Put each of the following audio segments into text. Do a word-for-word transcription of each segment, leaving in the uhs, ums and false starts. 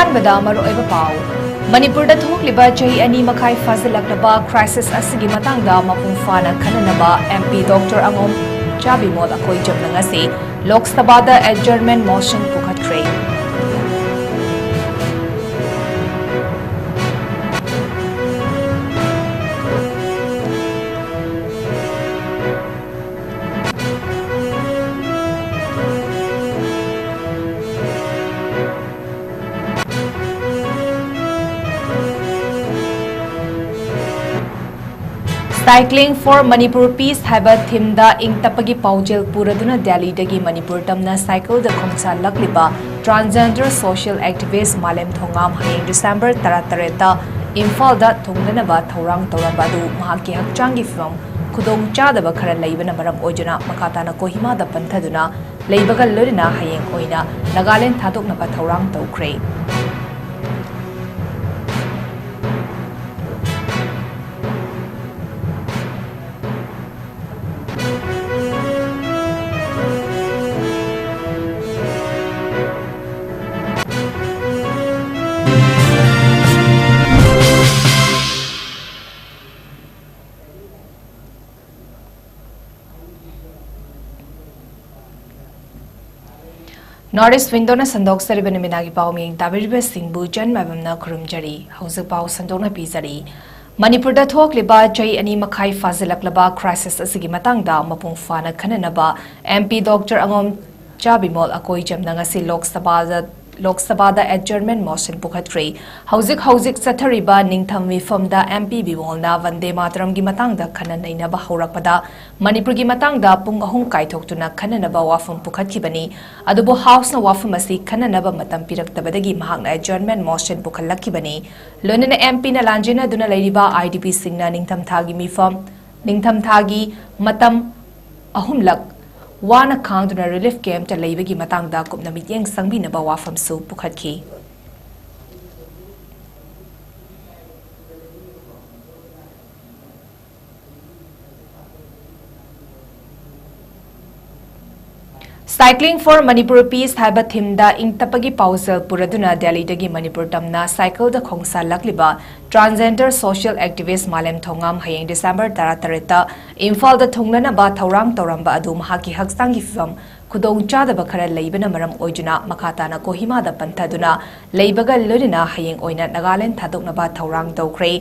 ꯑꯍꯥꯟꯕꯗ ꯃꯔꯨꯑꯣꯏꯕ ꯄꯥꯎ꯫ ꯃꯅꯤꯄꯨꯔꯗ ꯊꯣꯛꯂꯤꯕ ꯆꯍꯤ ꯑꯅꯤ ꯃꯈꯥꯏ ꯐꯥꯖꯤꯜꯂꯛꯂꯕ crisis ꯑꯁꯤꯒꯤ ꯃꯇꯥꯡꯗ ꯃꯄꯨꯡ ꯐꯥꯅ ꯈꯟꯅꯅꯕ M P Doctor ꯑꯉꯣꯝ ꯆꯥꯕꯤꯃꯣꯜ ꯑꯀꯣꯏꯖꯝꯅ ꯉꯁꯤ ꯂꯣꯛ ꯁꯚꯥꯗ adjournment motion ꯄꯨꯈꯠꯈ꯭ꯔꯦ꯫ Cycling for Manipur Peace ꯍꯥꯏꯕ themeꯗ ꯏꯪ ꯇꯞꯄꯒꯤ ꯄꯥꯎꯖꯦꯜ ꯄꯨꯔꯗꯨꯅ ꯗꯦꯜꯂꯤꯗꯒꯤ ꯃꯅꯤꯄꯨꯔ ꯇꯝꯅ cycleꯗ ꯈꯣꯡꯁꯥꯜꯂꯛꯂꯤꯕ transgender social activist ꯃꯥꯂꯦꯝ ꯊꯣꯉꯥꯝ ꯍꯌꯦꯡ December ꯇꯔꯥꯇꯔꯦꯠꯇ ꯏꯝꯐꯥꯜꯗ ꯊꯨꯡꯅꯅꯕ ꯊꯧꯔꯥꯡ ꯇꯧꯔꯝꯕ ꯑꯗꯨ ꯃꯍꯥꯛꯀꯤ ꯍꯛꯆꯥꯡꯒꯤ ꯐꯤꯕꯝ ꯈꯨꯗꯣꯡ ꯆꯥꯗꯕ ꯈꯔ ꯂꯩꯕꯅ ꯃꯔꯝ ꯑꯣꯏꯗꯨꯅ ꯃꯈꯥ ꯇꯥꯅ ꯀꯣꯍꯤꯃꯥꯗ ꯄꯟꯊꯗꯨꯅ ꯂꯩꯕꯒ ꯂꯣꯏꯅꯅ ꯍꯌꯦꯡ ꯑꯣꯏꯅ ꯅꯥꯒꯥꯂꯦꯟ ꯊꯥꯗꯣꯛꯅꯕ ꯊꯧꯔꯥꯡ ꯇꯧꯈ꯭ꯔꯦ꯫ North East Windowꯅ ꯁꯟꯗꯣꯛꯆꯔꯤꯕ ꯅꯨꯃꯤꯗꯥꯡꯒꯤ ꯄꯥꯎ ꯃꯤꯌꯦꯡ ꯇꯥꯕꯤꯔꯤꯕꯁꯤꯡꯕꯨ ꯖꯟ ꯃꯥꯏꯕꯝꯅ ꯈꯨꯔꯨꯝꯖꯔꯤ꯫ ꯍꯧꯖꯤꯛ ꯄꯥꯎ ꯁꯟꯗꯣꯛꯅ ꯄꯤꯖꯔꯤ꯫ ꯃꯅꯤꯄꯨꯔꯗ ꯊꯣꯛꯂꯤꯕ ꯆꯍꯤ ꯑꯅꯤ ꯃꯈꯥꯏ ꯐꯥꯖꯤꯜꯂꯛꯂꯕ crisis ꯑꯁꯤꯒꯤ ꯃꯇꯥꯡꯗ ꯃꯄꯨꯡ ꯐꯥꯅ ꯈꯟꯅꯅꯕ M P Doctor ꯑꯉꯣꯝ ꯆꯥꯕꯤꯃꯣꯜ ꯑꯀꯣꯏꯖꯝꯅ ꯉꯁꯤ ꯂꯣꯛ ꯁꯚꯥꯗ, ꯂꯣꯛ ꯁꯚꯥꯗ adjournment motion ꯄꯨꯈꯠꯈ꯭ꯔꯦ꯫ ꯍꯧꯖꯤꯛ ꯍꯧꯖꯤꯛ ꯆꯠꯊꯔꯤꯕ ꯅꯤꯡꯊꯝ ꯃꯤꯐꯝꯗ M P ꯕꯤꯃꯣꯜꯅ ꯋꯟꯗꯦ ꯃꯥꯇꯔꯝꯒꯤ ꯃꯇꯥꯡꯗ ꯈꯟꯅ ꯅꯩꯅꯕ ꯍꯧꯔꯛꯄꯗ ꯃꯅꯤꯄꯨꯔꯒꯤ ꯃꯇꯥꯡꯗ ꯄꯨꯡ ꯑꯍꯨꯝ ꯀꯥꯏꯊꯣꯛꯇꯨꯅ ꯈꯟꯅꯅꯕ ꯋꯥꯐꯝ ꯄꯨꯈꯠꯈꯤꯕꯅꯤ꯫ ꯑꯗꯨꯕꯨ Houseꯅ ꯋꯥꯐꯝ ꯑꯁꯤ ꯈꯟꯅꯅꯕ ꯃꯇꯝ ꯄꯤꯔꯛꯇꯕꯗꯒꯤ ꯃꯍꯥꯛꯅ adjournment motion ꯄꯨꯈꯠꯂꯛꯈꯤꯕꯅꯤ꯫ ꯂꯣꯏꯅꯅ M Pꯅ ꯂꯥꯟꯖꯦꯟꯅꯗꯨꯅ ꯂꯩꯔꯤꯕ I D Pꯁꯤꯡꯅ ꯅꯤꯡꯊꯝꯊꯥꯒꯤ ꯃꯤꯐꯝ, ꯅꯤꯡꯊꯝꯊꯥꯒꯤ ꯃꯇꯝ ꯑꯍꯨꯝꯂꯛ ꯋꯥꯅ ꯈꯥꯡꯗꯨꯅ relief campꯇ ꯂꯩꯕꯒꯤ ꯃꯇꯥꯡꯗ ꯀꯨꯞꯅ ꯃꯤꯠꯌꯦꯡ ꯆꯪꯕꯤꯅꯕ ꯋꯥꯐꯝꯁꯨ ꯄꯨꯈꯠꯈꯤ꯫ Cycling for Manipur Peace ꯍꯥꯏꯕ ꯊꯤꯝꯗ ꯏꯪ ꯇꯞꯄꯒꯤ ꯄꯥꯎꯖꯦꯜ ꯄꯨꯔꯗꯨꯅ ꯗꯦꯜꯂꯤꯗꯒꯤ ꯃꯅꯤꯄꯨꯔ ꯇꯝꯅ ꯁꯥꯏꯀꯜꯗ ꯈꯣꯡꯁꯥꯜꯂꯛꯂꯤꯕ transgender social activist ꯃꯥꯂꯦꯝ ꯊꯣꯉꯥꯝ ꯍꯌꯦꯡ ꯗꯤꯁꯦꯝꯕꯔ ꯇꯔꯥꯇꯔꯦꯠꯇ ꯏꯝꯐꯥꯜꯗ ꯊꯨꯡꯅꯅꯕ ꯊꯧꯔꯥꯡ ꯇꯧꯔꯝꯕ ꯑꯗꯨ ꯃꯍꯥꯛꯀꯤ ꯍꯛꯆꯥꯡꯒꯤ ꯐꯤꯕꯝ ꯈꯨꯗꯣꯡꯆꯥꯗꯕ ꯈꯔ ꯂꯩꯕꯅ ꯃꯔꯝ ꯑꯣꯏꯗꯨꯅ ꯃꯈꯥ ꯇꯥꯅ ꯀꯣꯍꯤꯃꯥꯗ ꯄꯟꯊꯗꯨꯅ ꯂꯩꯕꯒ ꯂꯣꯏꯅꯅ ꯍꯌꯦꯡ ꯑꯣꯏꯅ ꯅꯥꯒꯥꯂꯦꯟ ꯊꯥꯗꯣꯛꯅꯕ ꯊꯧꯔꯥꯡ ꯇꯧꯈ꯭ꯔꯦ꯫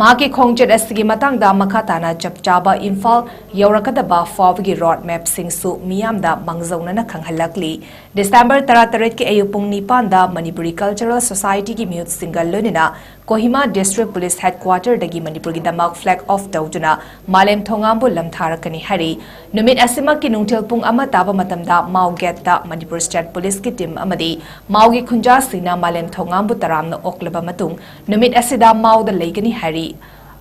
ꯃꯍꯥꯛꯀꯤ ꯈꯣꯡꯆꯠ ꯑꯁꯤꯒꯤ ꯃꯇꯥꯡꯗ ꯃꯈꯥ ꯇꯥꯅ ꯆꯞ ꯆꯥꯕ ꯏꯝꯐꯥꯜ ꯌꯧꯔꯛꯀꯗꯕ ꯐꯥꯎꯕꯒꯤ ꯔꯣꯗ ꯃꯦꯞꯁꯤꯡꯁꯨ ꯃꯤꯌꯥꯝꯗ ꯃꯥꯡꯖꯧꯅꯅ ꯈꯪꯍꯜꯂꯛꯂꯤ꯫ ꯗꯤꯁꯦꯝꯕꯔ ꯇꯔꯥꯇꯔꯦꯠꯀꯤ ꯑꯌꯨꯛ ꯄꯨꯡ ꯅꯤꯄꯥꯟꯗ ꯃꯅꯤꯄꯨꯔꯤ ꯀꯜꯆꯔꯦꯜ ꯁꯣꯁꯥꯏꯇꯤꯒꯤ ꯃꯤꯍꯨꯠꯁꯤꯡꯒ ꯂꯣꯏꯅꯅ ꯀꯣꯍꯤꯃꯥ ꯗꯤꯁꯇ꯭ꯔꯤꯛ ꯄꯨꯂꯤꯁ ꯍꯦꯗꯀ꯭ꯋꯥꯇꯔꯗꯒꯤ ꯃꯅꯤꯄꯨꯔꯒꯤꯗꯃꯛ ꯐ꯭ꯂꯦꯒ ꯑꯣꯐ ꯇꯧꯗꯨꯅ ꯃꯥꯂꯦꯝ ꯊꯣꯉꯥꯝꯕꯨ ꯂꯝꯊꯥꯔꯛꯀꯅꯤ ꯍꯥꯏꯔꯤ꯫ ꯅꯨꯃꯤꯠ ꯑꯁꯤꯃꯛꯀꯤ ꯅꯨꯡꯊꯤꯜ ꯄꯨꯡ ꯑꯃ ꯇꯥꯕ ꯃꯇꯝꯗ ꯃꯥꯎ ꯒꯦꯠꯇ ꯃꯅꯤꯄꯨꯔ ꯁ꯭ꯇꯦꯠ ꯄꯨꯂꯤꯁꯀꯤ ꯇꯤꯝ ꯑꯃꯗꯤ ꯃꯥꯎꯒꯤ ꯈꯨꯟꯖꯥꯁꯤꯡꯅ ꯃꯥꯂꯦꯝ ꯊꯣꯉꯥꯝꯕꯨ ꯇꯔꯥꯝꯅ ꯑꯣꯛꯂꯕ ꯃꯇꯨꯡ ꯅꯨꯃꯤꯠ ꯑꯁꯤꯗ ꯃꯥꯎꯗ ꯂꯩꯒꯅꯤ ꯍꯥꯏꯔꯤ꯫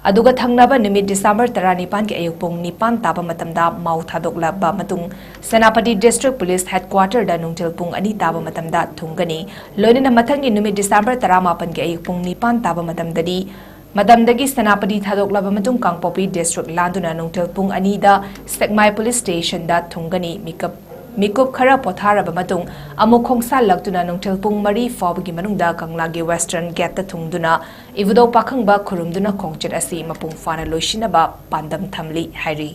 ꯑꯗꯨꯒ ꯊꯪꯅꯕ ꯅꯨꯃꯤꯠ ꯗꯤꯁꯦꯝꯕꯔ ꯇꯔꯥꯅꯤꯄꯥꯟꯒꯤ ꯑꯌꯨꯛ ꯄꯨꯡ ꯅꯤꯄꯥꯟ ꯇꯥꯕ ꯃꯇꯝꯗ ꯃꯥꯎ ꯊꯥꯗꯣꯛꯂꯕ ꯃꯇꯨꯡ ꯁꯦꯅꯥꯄꯇꯤ ꯗꯤꯁꯇ꯭ꯔꯤꯛ ꯄꯨꯂꯤꯁ ꯍꯦꯗꯀ꯭ꯋꯥꯇꯔꯗ ꯅꯨꯡꯊꯤꯜ ꯄꯨꯡ ꯑꯅꯤ ꯇꯥꯕ ꯃꯇꯝꯗ ꯊꯨꯡꯒꯅꯤ꯫ ꯂꯣꯏꯅꯅ ꯃꯊꯪꯒꯤ ꯅꯨꯃꯤꯠ ꯗꯤꯁꯦꯝꯕꯔ ꯇꯔꯥꯃꯥꯄꯟꯒꯤ ꯑꯌꯨꯛ ꯄꯨꯡ ꯅꯤꯄꯥꯟ ꯇꯥꯕ ꯃꯇꯝꯗꯗꯤ ꯃꯇꯝꯗꯒꯤ ꯁꯦꯅꯥꯄꯇꯤ ꯊꯥꯗꯣꯛꯂꯕ ꯃꯇꯨꯡ ꯀꯥꯡꯄꯣꯛꯄꯤ ꯗꯤꯁꯇ꯭ꯔꯤꯛ ꯂꯥꯟꯗꯨꯅ ꯅꯨꯡꯊꯤꯜ ꯄꯨꯡ ꯑꯅꯤꯗ ꯁꯦꯛꯃꯥꯏ ꯄꯨꯂꯤꯁ ꯁ꯭ꯇꯦꯁꯟꯗ ꯊꯨꯡꯒꯅꯤ꯫ ꯃꯤꯀꯞ ꯃꯤꯀꯨꯞ ꯈꯔ ꯄꯣꯊꯥꯔꯕ ꯃꯇꯨꯡ ꯑꯃꯨꯛ ꯈꯣꯡꯁꯥꯜꯂꯛꯇꯨꯅ ꯅꯨꯡꯊꯤꯜ ꯄꯨꯡ ꯃꯔꯤ ꯐꯥꯎꯕꯒꯤ ꯃꯅꯨꯡꯗ ꯀꯪꯂꯥꯒꯤ ꯋꯦꯁꯇꯔꯟ ꯒꯦꯠꯇ ꯊꯨꯡꯗꯨꯅ ꯏꯕꯨꯙꯧ ꯄꯥꯈꯪꯕ ꯈꯨꯔꯨꯝꯗꯨꯅ ꯈꯣꯡꯆꯠ ꯑꯁꯤ ꯃꯄꯨꯡ ꯐꯥꯅ ꯂꯣꯏꯁꯤꯟꯅꯕ ꯄꯥꯟꯗꯝ ꯊꯝꯂꯤ ꯍꯥꯏꯔꯤ꯫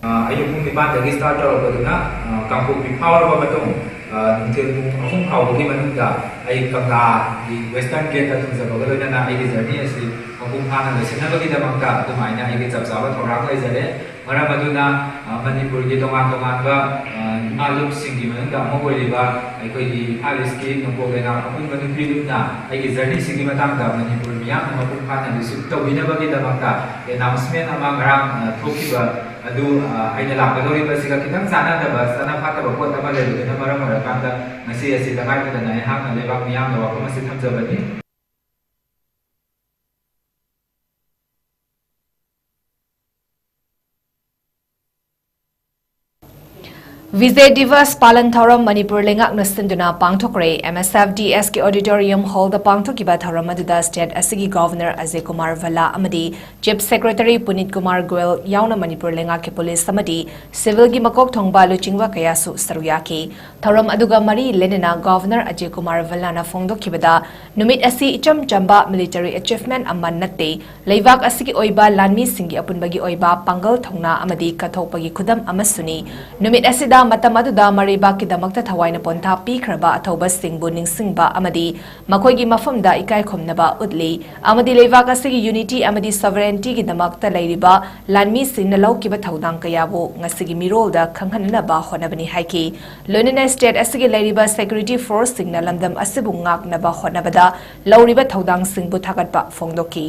ꯑ, ꯑꯌꯨꯛ ꯄꯨꯡ ꯅꯤꯄꯥꯟꯗꯒꯤ ꯁ꯭ꯇꯥꯔꯠ ꯇꯧꯔꯛꯄꯗꯨꯅ, ꯑ, ꯀꯥꯡꯄꯣꯛꯄꯤ ꯐꯥꯎꯔꯕ ꯃꯇꯨꯡ, ꯑ, ꯅꯨꯡꯊꯤꯜ ꯄꯨꯡ ꯑꯍꯨꯝ ꯐꯥꯎꯕꯒꯤ ꯃꯅꯨꯡꯗ ꯑꯩ ꯀꯪꯂꯥꯒꯤ ꯋꯦꯁꯇꯔꯟ ꯒꯦꯠꯇ ꯊꯨꯡꯖꯕꯒ ꯂꯣꯏꯅꯅ ꯑꯩꯒꯤ ꯖꯔꯅꯤ ꯑꯁꯤ ꯃꯄꯨꯡ ꯐꯥꯅ ꯂꯣꯏꯁꯤꯟꯅꯕꯒꯤꯗꯃꯛꯇ ꯑꯗꯨꯃꯥꯏꯅ ꯑꯩꯒꯤ ꯆꯞ ꯆꯥꯕ ꯊꯧꯔꯥꯡ ꯂꯩꯖꯔꯦ꯫ ꯃꯔꯝ ꯑꯗꯨꯅ, ꯑ, ꯃꯅꯤꯄꯨꯔꯒꯤ ꯇꯣꯉꯥꯟ ꯇꯣꯉꯥꯟꯕ, ꯑ, ꯏꯃꯥ ꯂꯨꯞꯁꯤꯡꯒꯤ ꯃꯅꯨꯡꯗ ꯑꯃ ꯑꯣꯏꯔꯤꯕ ꯑꯩꯈꯣꯏꯒꯤ ꯏꯝꯐꯥꯜ ꯏꯁꯀꯤ ꯅꯣꯡꯄꯣꯛ ꯂꯩꯉꯥꯛ ꯑꯄꯨꯟꯕ ꯅꯨꯄꯤ ꯂꯨꯞꯅ ꯑꯩꯒꯤ ꯖꯔꯅꯤꯁꯤꯒꯤ ꯃꯇꯥꯡꯗ ꯃꯅꯤꯄꯨꯔ ꯃꯤꯌꯥꯝꯅ ꯃꯄꯨꯡ ꯐꯥꯅ ꯔꯤꯁꯤꯞ ꯇꯧꯕꯤꯅꯕꯒꯤꯗꯃꯛꯇ ꯑꯦꯅꯥꯎꯟꯁꯃꯦꯟ ꯑꯃ ꯉꯔꯥꯡ, ꯑ, ꯊꯣꯛꯈꯤꯕ ꯑꯗꯨ, ꯑ, ꯑꯩꯅ ꯂꯥꯛꯀꯗꯧꯔꯤꯕꯁꯤꯒ ꯈꯤꯇꯪ ꯆꯥꯟꯅꯗꯕ, ꯆꯥꯟꯅ ꯐꯥꯠꯇꯕ ꯄꯣꯠ ꯑꯃ ꯂꯩꯕꯗꯨꯅ ꯃꯔꯝ ꯑꯣꯏꯔꯀꯥꯟꯗ ꯉꯁꯤ ꯑꯁꯤ ꯇꯉꯥꯏ ꯐꯗꯅ ꯑꯩꯍꯥꯛꯅ ꯂꯩꯕꯥꯛ ꯃꯤꯌꯥꯝꯗ ꯋꯥꯐꯝ ꯑꯁꯤ ꯊꯝꯖꯕꯅꯤ꯫ Vijay Diwas ꯄꯥꯂꯟ ꯊꯧꯔꯝ ꯃꯅꯤꯄꯨꯔ ꯂꯩꯉꯥꯛꯅ ꯁꯤꯟꯗꯨꯅ ꯄꯥꯡꯊꯣꯛꯈ꯭ꯔꯦ꯫ M S F D S ꯀꯤ auditorium hall ꯗ ꯄꯥꯡꯊꯣꯛꯈꯤꯕ ꯊꯧꯔꯝ ꯑꯗꯨꯗ state ꯑꯁꯤꯒꯤ Governor Ajay Kumar Bhalla ꯑꯃꯗꯤ Chief Secretary Puneet Kumar Goel ꯌꯥꯎꯅ ꯃꯅꯤꯄꯨꯔ ꯂꯩꯉꯥꯛꯀꯤ police ꯑꯃꯗꯤ civil ꯒꯤ ꯃꯀꯣꯛ ꯊꯣꯡꯕ ꯂꯨꯆꯤꯡꯕ ꯀꯌꯥꯁꯨ ꯁꯔꯨꯛ ꯌꯥꯈꯤ꯫ ꯊꯧꯔꯝ ꯑꯗꯨꯒ ꯃꯔꯤ ꯂꯩꯅꯅ Governor Ajay Kumar Bhalla ꯅ ꯐꯣꯡꯗꯣꯛꯈꯤꯕꯗ, ꯅꯨꯃꯤꯠ ꯑꯁꯤ ꯏꯆꯝ ꯆꯝꯕ military achievement ꯑꯃ ꯅꯠꯇꯦ, ꯂꯩꯕꯥꯛ ꯑꯁꯤꯒꯤ ꯑꯣꯏꯕ ꯂꯥꯟꯃꯤꯁꯤꯡꯒꯤ ꯑꯄꯨꯟꯕꯒꯤ ꯑꯣꯏꯕ ꯄꯥꯡꯒꯜ ꯊꯧꯅꯥ ꯑꯃꯗꯤ ꯀꯠꯊꯣꯛꯄꯒꯤ ꯈꯨꯗꯝ ꯑꯃꯁꯨꯅꯤ꯫ ꯅꯨꯃꯤꯠ ꯑꯁꯤꯗ ꯃꯇꯝ ꯑꯗꯨꯗ ꯃꯔꯩꯕꯥꯛꯀꯤꯗꯃꯛꯇ ꯊꯋꯥꯏꯅ ꯄꯣꯟꯊꯥ ꯄꯤꯈ꯭ꯔꯕ ꯑꯊꯧꯕꯁꯤꯡꯕꯨ ꯅꯤꯡꯁꯤꯡꯕ ꯑꯃꯗꯤ ꯃꯈꯣꯏꯒꯤ ꯃꯐꯝꯗ ꯏꯀꯥꯏ ꯈꯨꯝꯅꯕ ꯎꯠꯂꯤ ꯑꯃꯗꯤ ꯂꯩꯕꯥꯛ ꯑꯁꯤꯒꯤ unity ꯑꯃꯗꯤ sovereignty ꯒꯤꯗꯃꯛꯇ ꯂꯩꯔꯤꯕ ꯂꯥꯟꯃꯤꯁꯤꯡꯅ ꯂꯧꯈꯤꯕ ꯊꯧꯗꯥꯡ ꯀꯌꯥꯕꯨ ꯉꯁꯤꯒꯤ ꯃꯤꯔꯣꯜꯗ ꯈꯪꯍꯟꯅꯕ ꯍꯣꯠꯅꯕꯅꯤ ꯍꯥꯏꯈꯤ꯫ ꯂꯣꯏꯅꯅ state ꯑꯁꯤꯒꯤ ꯂꯩꯔꯤꯕ security force ꯁꯤꯡꯅ ꯂꯝꯗꯝ ꯑꯁꯤꯕꯨ ꯉꯥꯛꯅꯕ ꯍꯣꯠꯅꯕꯗ ꯂꯧꯔꯤꯕ ꯊꯧꯗꯥꯡꯁꯤꯡꯕꯨ ꯊꯥꯒꯠꯄ ꯐꯣꯡꯗꯣꯛꯈꯤ꯫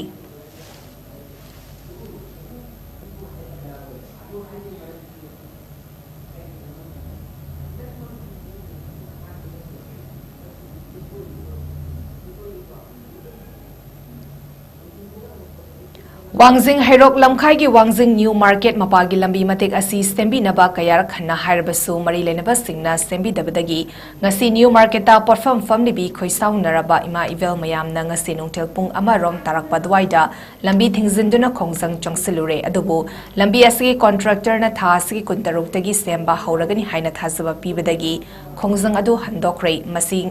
ꯋꯥꯡꯖꯤꯡ ꯍꯩꯔꯣꯛ ꯂꯝꯈꯥꯏꯒꯤ ꯋꯥꯡꯖꯤꯡ ꯅ꯭ꯌꯨ ꯃꯥꯔꯀꯦꯠ ꯃꯄꯥꯒꯤ ꯂꯝꯕꯤ ꯃꯇꯦꯛ ꯑꯁꯤ ꯁꯦꯝꯕꯤꯅꯕ ꯀꯌꯥꯔꯛ ꯍꯟꯅ ꯍꯥꯏꯔꯕꯁꯨ ꯃꯔꯤ ꯂꯩꯅꯕꯁꯤꯡꯅ ꯁꯦꯝꯕꯤꯗꯕꯗꯒꯤ ꯉꯁꯤ ꯅ꯭ꯌꯨ ꯃꯥꯔꯀꯦꯠꯇ ꯄꯣꯠꯐꯝ ꯐꯝꯂꯤꯕꯤ ꯈꯣꯏꯁꯥꯎꯅꯔꯕ ꯏꯃꯥ ꯏꯕꯦꯜ ꯃꯌꯥꯝꯅ ꯉꯁꯤ ꯅꯨꯡꯊꯤꯜ ꯄꯨꯡ ꯑꯃ ꯔꯣꯝ ꯇꯥꯔꯛꯄ ꯑꯗꯨꯋꯥꯏꯗ ꯂꯝꯕꯤ ꯊꯤꯡꯖꯤꯟꯗꯨꯅ ꯈꯣꯡꯖꯪ ꯆꯪꯁꯤꯜꯂꯨꯔꯦ꯫ ꯑꯗꯨꯕꯨ ꯂꯝꯕꯤ ꯑꯁꯤꯒꯤ contractor ꯅ ꯊꯥ ꯑꯁꯤꯒꯤ ꯀꯨꯟꯇꯔꯨꯛꯇꯒꯤ ꯁꯦꯝꯕ ꯍꯧꯔꯒꯅꯤ ꯍꯥꯏꯅ ꯊꯥꯖꯕ ꯄꯤꯕꯗꯒꯤ ꯈꯣꯡꯖꯪ ꯑꯗꯨ ꯍꯟꯗꯣꯛꯈ꯭ꯔꯦ꯫ ꯃꯁꯤ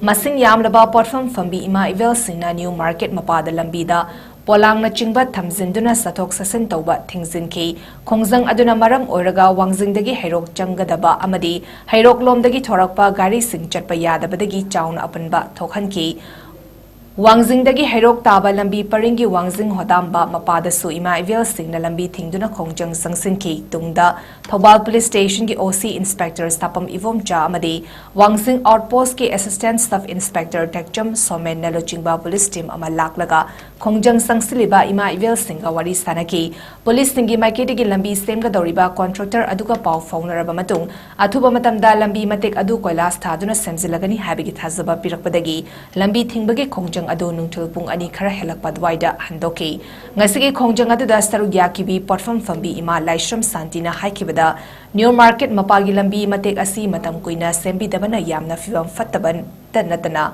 ꯃꯁꯤꯡ ꯌꯥꯝꯂꯕ ꯄꯣꯠꯐꯝ ꯐꯝꯕꯤ ꯏꯃꯥ ꯏꯕꯦꯜꯁꯤꯡꯅ ꯅ꯭ꯌꯨ ꯃꯥꯔꯀꯦꯠ ꯃꯄꯥꯗ ꯂꯝꯕꯤꯗ ꯄꯣꯂꯥꯡꯅꯆꯤꯡꯕ ꯊꯝꯖꯤꯟꯗꯨꯅ ꯆꯠꯊꯣꯛ ꯆꯠꯁꯤꯟ ꯇꯧꯕ ꯊꯤꯡꯖꯤꯟꯈꯤ꯫ ꯈꯣꯡꯖꯪ ꯑꯗꯨꯅ ꯃꯔꯝ ꯑꯣꯏꯔꯒ ꯋꯥꯡꯖꯤꯡꯗꯒꯤ ꯍꯩꯔꯣꯛ ꯆꯪꯒꯗꯕ ꯑꯃꯗꯤ ꯍꯩꯔꯣꯛꯂꯣꯝꯗꯒꯤ ꯊꯣꯔꯛꯄ ꯒꯥꯔꯤꯁꯤꯡ ꯆꯠꯄ ꯌꯥꯗꯕꯗꯒꯤ ꯆꯥꯎꯅ ꯑꯄꯟꯕ ꯊꯣꯛꯍꯟꯈꯤ꯫ ꯋꯥꯡꯖꯤꯡꯗꯒꯤ ꯍꯩꯔꯣꯛ ꯇꯥꯕ ꯂꯝꯕꯤ ꯄꯔꯤꯡꯒꯤ ꯋꯥꯡꯖꯤꯡ ꯍꯣꯗꯥꯝꯕ ꯃꯄꯥꯗꯁꯨ ꯏꯃꯥ ꯏꯕꯦꯜꯁꯤꯡꯅ ꯂꯝꯕꯤ ꯊꯤꯡꯗꯨꯅ ꯈꯣꯡꯖꯪ ꯆꯪꯁꯤꯟꯈꯤ꯫ ꯇꯨꯡꯗ ꯊꯧꯕꯥꯜ police station ꯒꯤ O C Inspector ꯁꯥꯄꯝ ꯏꯕꯣꯝꯆꯥ ꯑꯃꯗꯤ ꯋꯥꯡꯖꯤꯡ outpost ꯀꯤ Assistant Sub Inspector ꯇꯦꯛꯆꯝ ꯁꯣꯃꯦꯟꯅ ꯂꯨꯆꯤꯡꯕ police team ꯑꯃ ꯂꯥꯛꯂꯒ ꯈꯣꯡꯖꯪ ꯆꯪꯁꯤꯜꯂꯤꯕ ꯏꯃꯥ ꯏꯕꯦꯜꯁꯤꯡꯒ ꯋꯥꯔꯤ ꯁꯥꯅꯈꯤ꯫ ꯄꯨꯂꯤꯁꯁꯤꯡꯒꯤ ꯃꯥꯏꯀꯩꯗꯒꯤ ꯂꯝꯕꯤ ꯁꯦꯝꯒꯗꯧꯔꯤꯕ ꯀꯣꯟꯇ꯭ꯔꯦꯛꯇꯔ ꯑꯗꯨꯒ ꯄꯥꯎ ꯐꯥꯎꯅꯔꯕ ꯃꯇꯨꯡ, ꯑꯊꯨꯕ ꯃꯇꯝꯗ ꯂꯝꯕꯤ ꯃꯇꯦꯛ ꯑꯗꯨ ꯀꯣꯏꯂꯥꯁ ꯊꯥꯗꯨꯅ ꯁꯦꯝꯖꯤꯜꯂꯒꯅꯤ ꯍꯥꯏꯕꯒꯤ ꯊꯥꯖꯕ ꯄꯤꯔꯛꯄꯗꯒꯤ ꯂꯝꯕꯤ ꯊꯤꯡꯕꯒꯤ ꯈꯣꯡꯖꯪ ꯑꯗꯨ ꯅꯨꯡꯊꯤꯜ ꯄꯨꯡ ꯑꯅꯤ ꯈꯔ ꯍꯦꯜꯂꯛꯄ ꯑꯗꯨꯋꯥꯏꯗ ꯍꯟꯗꯣꯛꯈꯤ꯫ ꯉꯁꯤꯒꯤ ꯈꯣꯡꯖꯪ ꯑꯗꯨꯗ ꯁꯔꯨꯛ ꯌꯥꯈꯤꯕꯤ ꯄꯣꯠꯐꯝ ꯐꯝꯕꯤ ꯏꯃꯥ ꯂꯥꯏꯁ꯭ꯔꯝ ꯁꯥꯟꯇꯤꯅ ꯍꯥꯏꯈꯤꯕꯗ, ꯅ꯭ꯌꯨ ꯃꯥꯔꯀꯦꯠ ꯃꯄꯥꯒꯤ ꯂꯝꯕꯤ ꯃꯇꯦꯛ ꯑꯁꯤ ꯃꯇꯝ ꯀꯨꯏꯅ ꯁꯦꯝꯕꯤꯗꯕꯅ ꯌꯥꯝꯅ ꯐꯤꯕꯝ ꯐꯠꯇꯕꯇ ꯅꯠꯇꯅ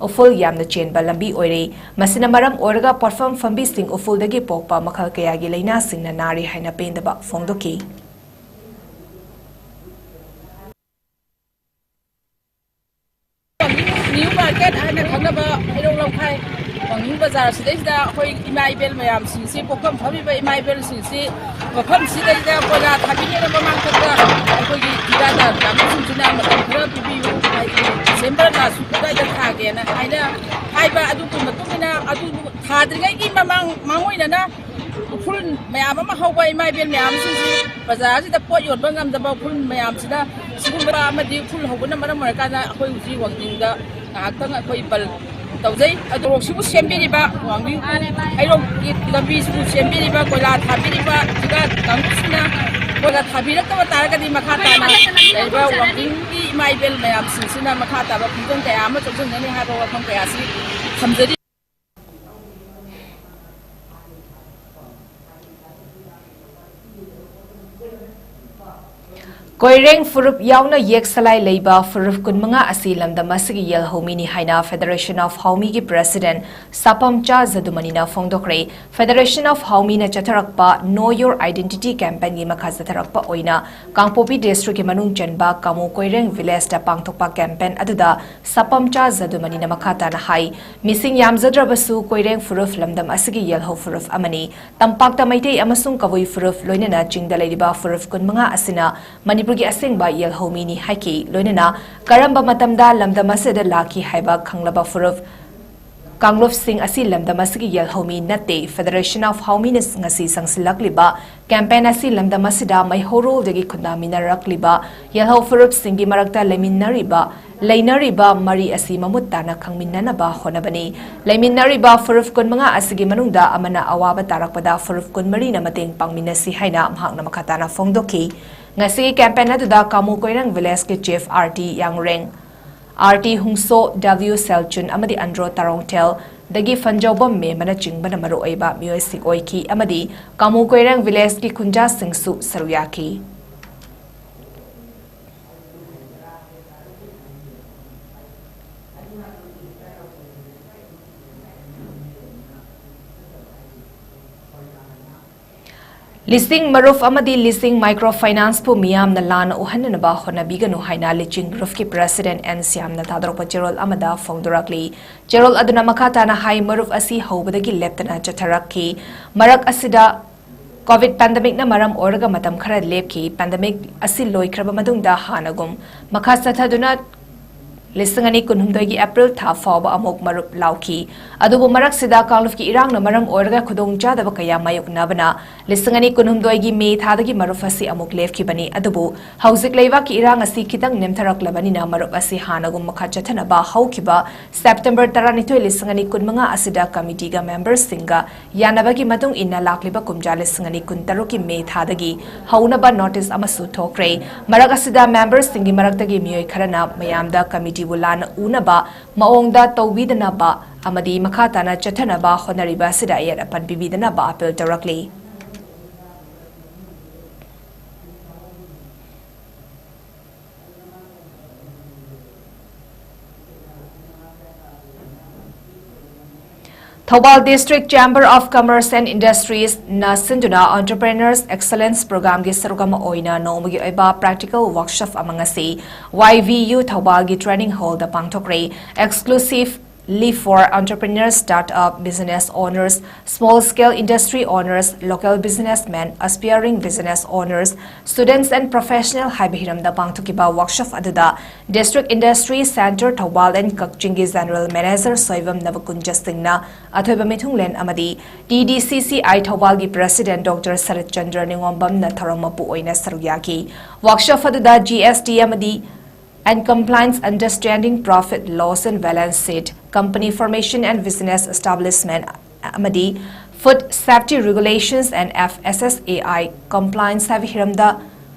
ꯎꯐꯨꯜ ꯌꯥꯝꯅ ꯆꯦꯟꯕ ꯂꯝꯕꯤ ꯑꯣꯏꯔꯦ꯫ ꯃꯁꯤꯅ ꯃꯔꯝ ꯑꯣꯏꯔꯒ ꯄꯣꯠꯐꯝ ꯐꯝꯕꯤꯁꯤꯡ ꯎꯐꯨꯜꯗꯒꯤ ꯄꯣꯛꯄ ꯃꯈꯜ ꯀꯌꯥꯒꯤ ꯂꯥꯏꯅꯥꯁꯤꯡꯅ ꯅꯥꯔꯤ ꯍꯥꯏꯅ ꯄꯦꯟꯗꯕ ꯐꯣꯡꯗꯣꯛꯈꯤ꯫ ꯅ꯭ꯌꯨ ꯃꯥꯔꯀꯦꯠ ꯍꯥꯏꯅ ꯈꯪꯅꯕ ꯍꯩꯔꯣꯛ ꯂꯝꯈꯥꯏ ꯋꯥꯡꯖꯤꯡ ꯕꯖꯥꯔ ꯁꯤꯗꯩꯁꯤꯗ ꯑꯩꯈꯣꯏ ꯏꯃꯥ ꯏꯕꯦꯜ ꯃꯌꯥꯝꯁꯤꯡꯁꯤ, ꯄꯣꯠꯐꯝ ꯐꯝꯃꯤꯕ ꯏꯃꯥ ꯏꯕꯦꯜꯁꯤꯡꯁꯤ, ꯃꯐꯝꯁꯤꯗꯩꯗ ꯀꯣꯏꯂꯥ ꯊꯥꯕꯤꯅꯦꯅ ꯃꯃꯥꯡ ꯊꯛꯇ ꯑꯩꯈꯣꯏꯒꯤ ꯊꯤꯀꯥꯗꯥꯔ ꯀꯥꯡꯕꯨꯁꯤꯡꯁꯤꯅ ꯃꯇꯝ ꯈꯔ ꯄꯤꯕꯤꯌꯨ, ꯍꯥꯏꯗꯤ ꯗꯤꯁꯦꯝꯕꯔ ꯂꯥꯁ ꯋꯤꯛ ꯑꯗꯨꯋꯥꯏꯗ ꯊꯥꯒꯦꯅ ꯍꯥꯏꯅ ꯍꯥꯏꯕ꯫ ꯑꯗꯨꯒꯤ ꯃꯇꯨꯡ ꯏꯟꯅ ꯑꯗꯨ ꯊꯥꯗ꯭ꯔꯤꯉꯩꯒꯤ ꯃꯃꯥꯡ ꯃꯥꯡꯑꯣꯏꯅꯅ ꯎꯐꯨꯜ ꯃꯌꯥꯝ ꯑꯃ ꯍꯧꯕ ꯏꯃꯥ ꯏꯕꯦꯜ ꯃꯌꯥꯝꯁꯤꯡꯁꯤ ꯕꯖꯥꯔꯁꯤꯗ ꯄꯣꯠ ꯌꯣꯟꯕ ꯉꯝꯗꯕ ꯎꯐꯨꯜ ꯃꯌꯥꯝꯁꯤꯅ, ꯁꯤꯒꯨꯝꯕ ꯑꯃꯗꯤ ꯎꯐꯨꯜ ꯍꯧꯕꯅ ꯃꯔꯝ ꯑꯣꯏꯔꯀꯥꯟꯗ ꯑꯩꯈꯣꯏ ꯍꯧꯖꯤꯛ ꯋꯥꯡꯖꯤꯡꯗ ꯉꯥꯏꯍꯥꯛꯇꯪ ꯑꯩꯈꯣꯏ ꯕꯟ ꯇꯧꯖꯩ꯫ ꯑꯗꯣ ꯁꯣꯔꯣꯛꯁꯤꯕꯨ ꯁꯦꯝꯕꯤꯔꯤꯕ, ꯋꯥꯡꯖꯤꯡ ꯍꯩꯔꯣꯛꯀꯤ ꯂꯝꯕꯤꯁꯤꯕꯨ ꯁꯦꯝꯕꯤꯔꯤꯕ, ꯀꯣꯏꯂꯥ ꯊꯥꯕꯤꯔꯤꯕ ꯊꯤꯀꯥ ꯀꯥꯡꯕꯨꯁꯤꯡꯅ, ꯀꯣꯏꯂꯥ ꯊꯥꯕꯤꯔꯛꯇꯕ ꯇꯥꯔꯒꯗꯤ ꯃꯈꯥ ꯇꯥꯅ ꯂꯩꯔꯤꯕ ꯋꯥꯡꯖꯤꯡꯒꯤ ꯏꯃꯥ ꯏꯕꯦꯜ ꯃꯌꯥꯝꯁꯤꯡꯁꯤꯅ ꯃꯈꯥ ꯇꯥꯕ ꯈꯣꯡꯖꯪ ꯀꯌꯥ ꯑꯃ ꯆꯪꯁꯤꯟꯒꯅꯤ ꯍꯥꯏꯕ ꯋꯥꯐꯝ ꯀꯌꯥꯁꯤ ꯊꯝꯖꯔꯤ꯫ ꯀꯣꯏꯔꯦꯡ ꯐꯨꯔꯨꯞ ꯌꯥꯎꯅ ꯌꯦꯛ ꯁꯂꯥꯏ ꯂꯩꯕ ꯐꯨꯔꯨꯞ ꯀꯨꯟꯃꯉꯥ ꯑꯁꯤ ꯂꯝꯗꯝ ꯑꯁꯤꯒꯤ ꯌꯦꯜꯍꯧꯃꯤꯅꯤ ꯍꯥꯏꯅ Federation of ꯍꯥꯎꯃꯤꯒꯤ President ꯁꯥꯄꯝꯆꯥ ꯖꯗꯨꯃꯅꯤꯅ ꯐꯣꯡꯗꯣꯛꯈ꯭ꯔꯦ꯫ Federation of ꯍꯥꯎꯃꯤꯅ ꯆꯠꯊꯔꯛꯄ Know Your Identity campaignꯒꯤ ꯃꯈꯥ ꯆꯠꯊꯔꯛꯄ ꯑꯣꯏꯅ ꯀꯥꯡꯄꯣꯛꯄꯤ districtꯀꯤ ꯃꯅꯨꯡ ꯆꯟꯕ ꯀꯥꯃꯨ ꯀꯣꯏꯔꯦꯡ villageꯇ ꯄꯥꯡꯊꯣꯛꯄ campaign ꯑꯗꯨꯗ ꯁꯥꯄꯝꯆꯥ ꯖꯗꯨꯃꯅꯤꯅ ꯃꯈꯥ ꯇꯥꯅ ꯍꯥꯏ, ꯃꯤꯁꯤꯡ ꯌꯥꯝꯖꯗ꯭ꯔꯕꯁꯨ ꯀꯣꯏꯔꯦꯡ ꯐꯨꯔꯨꯞ ꯂꯝꯗꯝ ꯑꯁꯤꯒꯤ ꯌꯦꯜꯍꯧ ꯐꯨꯔꯨꯞ ꯑꯃꯅꯤ꯫ ꯇꯝꯄꯥꯛꯇ ꯃꯩꯇꯩ ꯑꯃꯁꯨꯡ ꯀꯕꯨꯏ ꯐꯨꯔꯨꯞ, ꯂꯣꯏꯅꯅ ꯆꯤꯡꯗ ꯂꯩꯔꯤꯕ ꯐꯨꯔꯨꯞ ꯀꯨꯟꯃꯉꯥ ꯑꯁꯤꯅ ꯃꯅꯤꯄꯨꯔꯒꯤ ꯑꯁꯦꯡꯕ ꯌꯦꯜꯍꯧꯃꯤꯅꯤ ꯍꯥꯏꯈꯤ꯫ ꯂꯣꯏꯅꯅ ꯀꯔꯝꯕ ꯃꯇꯝꯗ ꯂꯝꯗꯝ ꯑꯁꯤꯗ ꯂꯥꯛꯈꯤ ꯍꯥꯏꯕ ꯈꯪꯂꯕ ꯐꯨꯔꯨꯞ ꯀꯥꯡꯂꯨꯞꯁꯤꯡ ꯑꯁꯤ ꯂꯝꯗꯝ ꯑꯁꯤꯒꯤ ꯌꯦꯜꯍꯧꯃꯤ ꯅꯠꯇꯦ꯫ Federation of ꯍꯥꯎꯃꯤꯅ ꯉꯁꯤ ꯆꯪꯁꯤꯜꯂꯛꯂꯤꯕ campaign ꯑꯁꯤ ꯂꯝꯗꯝ ꯑꯁꯤꯗ ꯃꯩꯍꯧꯔꯣꯜꯗꯒꯤ ꯈꯨꯟꯗꯥꯃꯤꯟꯅꯔꯛꯂꯤꯕ ꯌꯦꯜꯍꯧ ꯐꯨꯔꯨꯞꯁꯤꯡꯒꯤ ꯃꯔꯛꯇ ꯂꯩꯃꯤꯟꯅꯔꯤꯕ ꯂꯩꯅꯔꯤꯕ ꯃꯔꯤ ꯑꯁꯤ ꯃꯃꯨꯠ ꯇꯥꯅ ꯈꯪꯃꯤꯟꯅꯅꯕ ꯍꯣꯠꯅꯕꯅꯤ꯫ ꯂꯩꯃꯤꯟꯅꯔꯤꯕ ꯐꯨꯔꯨꯞ ꯀꯨꯟꯃꯉꯥ ꯑꯁꯤꯒꯤ ꯃꯅꯨꯡꯗ ꯑꯃꯅ ꯑꯋꯥꯕ ꯇꯥꯔꯛꯄꯗ ꯐꯨꯔꯨꯞ ꯀꯨꯟꯃꯔꯤꯅ ꯃꯇꯦꯡ ꯄꯥꯡꯃꯤꯟꯅꯁꯤ ꯍꯥꯏꯅ ꯃꯍꯥꯛꯅ ꯃꯈꯥ ꯇꯥꯅ ꯐꯣꯡꯗꯣꯛꯈꯤ꯫ ꯉꯁꯤꯒꯤ campaign ꯑꯗꯨꯗ ꯀꯥꯃꯨ ꯀꯣꯏꯔꯥꯡ village ꯀꯤ chief R T ꯌꯥꯡꯔꯦꯡ, R T ꯍꯨꯡꯁꯣ, W ꯁꯦꯜꯆꯨꯟ ꯑꯃꯗꯤ ꯑꯟꯗ꯭ꯔꯣ ꯇꯔꯣꯡꯊꯦꯜꯗꯒꯤ ꯐꯟꯖꯧꯕꯝ ꯃꯦꯝꯕꯅꯆꯤꯡꯕꯅ ꯃꯔꯨꯑꯣꯏꯕ ꯃꯤꯑꯣꯏꯁꯤꯡ ꯑꯣꯏꯈꯤ ꯑꯃꯗꯤ ꯀꯥꯃꯨ ꯀꯣꯏꯔꯥꯡ village ꯀꯤ ꯈꯨꯟꯖꯥꯁꯤꯡꯁꯨ ꯁꯔꯨꯛ ꯌꯥꯈꯤ꯫ ꯂꯤꯁꯤꯡ ꯃꯔꯨꯞ ꯑꯃꯗꯤ ꯂꯤꯁꯤꯡ micro finance ꯄꯨ ꯃꯤꯌꯥꯝꯅ ꯂꯥꯟꯅ ꯎꯍꯟꯅꯅꯕ ꯍꯣꯠꯅꯕꯤꯒꯅꯨ ꯍꯥꯏꯅ ꯂꯤꯆꯤꯡ ꯒ꯭ꯔꯨꯞꯀꯤ president ꯑꯦꯟ ꯁ꯭ꯌꯥꯝꯅ ꯊꯥꯗꯣꯔꯛꯄ ꯆꯦꯔꯣꯜ ꯑꯃꯗ ꯐꯣꯡꯗꯣꯔꯛꯂꯤ꯫ ꯆꯦꯔꯣꯜ ꯑꯗꯨꯅ ꯃꯈꯥ ꯇꯥꯅ ꯍꯥꯏ, ꯃꯔꯨꯞ ꯑꯁꯤ ꯍꯧꯕꯗꯒꯤ ꯂꯦꯞꯇꯅ ꯆꯠꯊꯔꯛꯈꯤ꯫ ꯃꯔꯛ ꯑꯁꯤꯗ COVID pandemic ꯅ ꯃꯔꯝ ꯑꯣꯏꯔꯒ ꯃꯇꯝ ꯈꯔ ꯂꯦꯞꯈꯤ꯫ Pandemic ꯑꯁꯤ ꯂꯣꯏꯈ꯭ꯔꯕ ꯃꯇꯨꯡꯗ ꯍꯥꯟꯅꯒꯨꯝ ꯃꯈꯥ ꯆꯠꯊꯗꯨꯅ ꯂꯤꯁꯤꯡ ꯑꯅꯤ ꯀꯨꯟꯍꯨꯝꯗꯣꯏꯒꯤ April ꯊꯥ ꯐꯥꯎꯕ ꯑꯃꯨꯛ ꯃꯔꯨꯞ ꯂꯥꯎꯈꯤ꯫ ꯑꯗꯨꯕꯨ ꯃꯔꯛꯁꯤꯗ ꯀꯥꯡꯂꯨꯞꯀꯤ ꯏꯔꯥꯡꯅ ꯃꯔꯝ ꯑꯣꯏꯔꯒ ꯈꯨꯗꯣꯡꯆꯥꯗꯕ ꯀꯌꯥ ꯃꯥꯌꯣꯛꯅꯕꯅ ꯂꯤꯁꯤꯡ ꯑꯅꯤ ꯀꯨꯟꯍꯨꯝꯗꯣꯏꯒꯤ May ꯊꯥꯗꯒꯤ ꯃꯔꯨꯞ ꯑꯁꯤ ꯑꯃꯨꯛ ꯂꯦꯞꯈꯤꯕꯅꯤ꯫ ꯑꯗꯨꯕꯨ ꯍꯧꯖꯤꯛ ꯂꯩꯕꯥꯛꯀꯤ ꯏꯔꯥꯡ ꯑꯁꯤ ꯈꯤꯇꯪ ꯅꯦꯝꯊꯔꯛꯂꯕꯅꯤꯅ ꯃꯔꯨꯞ ꯑꯁꯤ ꯍꯥꯟꯅꯒꯨꯝ ꯃꯈꯥ ꯆꯠꯊꯅꯕ ꯍꯧꯈꯤꯕ September ꯇꯔꯥꯅꯤꯊꯣꯏ, ꯂꯤꯁꯤꯡ ꯑꯅꯤ ꯀꯨꯟꯃꯉꯥ ꯑꯁꯤꯗ committee ꯒ member ꯁꯤꯡꯒ ꯌꯥꯅꯕꯒꯤ ꯃꯇꯨꯡ ꯏꯟꯅ ꯂꯥꯛꯂꯤꯕ ꯀꯨꯝꯖꯥ ꯂꯤꯁꯤꯡ ꯑꯅꯤ ꯀꯨꯟꯇꯔꯨꯛꯀꯤ May ꯊꯥꯗꯒꯤ ꯍꯧꯅꯕ notice ꯑꯃꯁꯨ ꯊꯣꯛꯈ꯭ꯔꯦ꯫ ꯃꯔꯛ ꯑꯁꯤꯗ member ꯁꯤꯡꯒꯤ ꯃꯔꯛꯇꯒꯤ ꯃꯤꯑꯣꯏ ꯈꯔꯅ ꯃꯌꯥꯝꯗ committee ꯕꯨ ꯂꯥꯟꯅ ꯎꯅꯕ ꯃꯑꯣꯡꯗ ꯇꯧꯕꯤꯗꯅꯕ ꯑꯃꯗꯤ ꯃꯈꯥ ꯇꯥꯅ ꯆꯠꯊꯅꯕ ꯍꯣꯠꯅꯔꯤꯕ ꯑꯁꯤꯗ ꯑꯌꯦꯠ ꯑꯄꯟ ꯄꯤꯕꯤꯗꯅꯕ appeal ꯇꯧꯔꯛꯂꯤ꯫ Thoubal District Chamber of Commerce and Industries ꯅ ꯁꯤꯟꯗꯨꯅ Entrepreneurs Excellence Program ꯒꯤ ꯁꯔꯨꯛ ꯑꯃ ꯑꯣꯏꯅ ꯅꯣꯡꯃꯒꯤ ꯑꯣꯏꯕ practical workshop ꯑꯃ ꯉꯁꯤ Y V U ꯊꯧꯕꯥꯜꯒꯤ training hall the ꯄꯥꯡꯊꯣꯛꯈ꯭ꯔꯦ꯫ Exclusively for entrepreneurs, startup business owners, small scale industry owners, local businessmen, aspiring business owners, students and professional ꯍꯥꯏꯕ ꯍꯤꯔꯝꯗ ꯄꯥꯡꯊꯣꯛꯈꯤꯕ workshop ꯑꯗꯨꯗ District Industry Centre Thoubal and ꯀꯛꯆꯤꯡꯒꯤ General Manager Soibam ꯅꯕꯀꯨꯟꯖ ꯁꯤꯡꯅ ꯑꯊꯣꯏꯕ ꯃꯤꯊꯨꯡꯂꯦꯟ ꯑꯃꯗꯤ T D C C I ꯊꯧꯕꯥꯜꯒꯤ President Doctor ꯁꯔꯠ ꯆꯟꯗ꯭ꯔ ꯅꯤꯉꯣꯝꯕꯝꯅ ꯊꯧꯔꯝ ꯃꯄꯨ ꯑꯣꯏꯅ ꯁꯔꯨꯛ ꯌꯥꯈꯤ꯫ Workshop ꯑꯗꯨꯗ G S T ꯑꯃꯗꯤ and Compliance Understanding, Profit Loss and Balance Sheet, Company Formation and Business Establishment ꯑꯃꯗꯤ Food Safety Regulations and F S S A I Compliance ꯍꯥꯏꯕ ꯍꯤꯔꯝꯗ